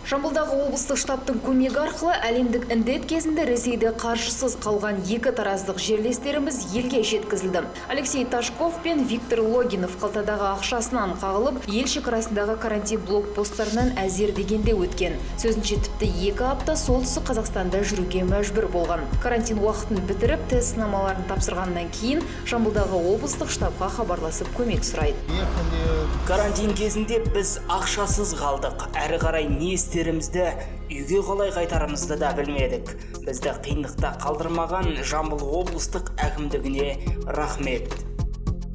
Жамбылдағы облыстық штабтың көмегі арқылы әлемдік індет кезінде Ресейде қаржысыз қалған екі тараздық жерлестеріміз елге жеткізілді. Алексей Ташков пен Виктор Логинов қалтадағы ақшасынан қағылып, ел шекарасындағы карантин блокпосттарынан әзер дегенде өткен. Сөзінше, тіпті 2 апта Солтүстік Қазақстанда жүруге мәжбүр болған. Карантин уақытын бітіріп, тест сынамаларын тапсырғаннан кейін Жамбылдағы облыстық штабқа хабарласып, көмек сұрайды. Ехали. Карантин кезінде біз ақшасыз қалдық. Әрі қарай не істерімізді, үйге қалай қайтарымызды да білмедік. Бізді қиындықта қалдырмаған Жамбыл облыстық әкімдігіне рахмет.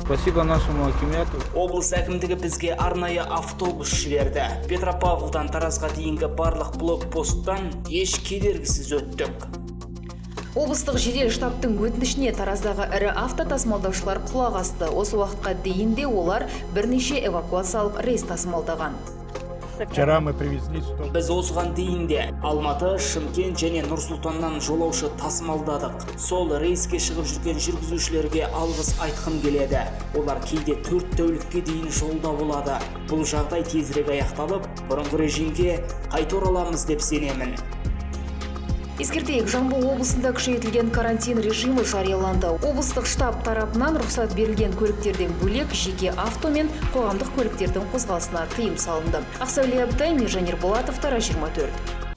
Спасибо нашему акимату. Облыс әкімдігі бізге арнайы автобус жіберді. Петропавлдан Таразға дейінгі барлық блокпосттан еш кедергісіз өттік. Облыстық жедел штабтың өтінішіне Тараздағы ірі автотасымалдаушылар құлақ асты. Осы уақытқа дейін де олар бірнеше эвакуациялық рейс тасымалдаған. Вчера мы привезли 100 Біз осыған дейін де Алматы, Шымкент және Нұр Сұлтаннан жолаушы тасымалдадық. Сол рейске шығып жүрген жүргізушілерге алғыс айтқым келеді. Олар кейде 4 тәулікке дейін жолда болады. Бұл жағдай тезірек аяқталып, бұрынғы режимге қайта ораламыз деп сенемін. Ескертейік, Жамбыл облысында күшейтілген карантин режимі жарияланды. Облыстық штаб тарапынан рұқсат берілген көліктерден бөлек жеке авто мен қоғамдық көліктердің қозғалысына тыйым салынды. Ақсәуле Әбдай, Мержан Ерболатов, Тараз 24.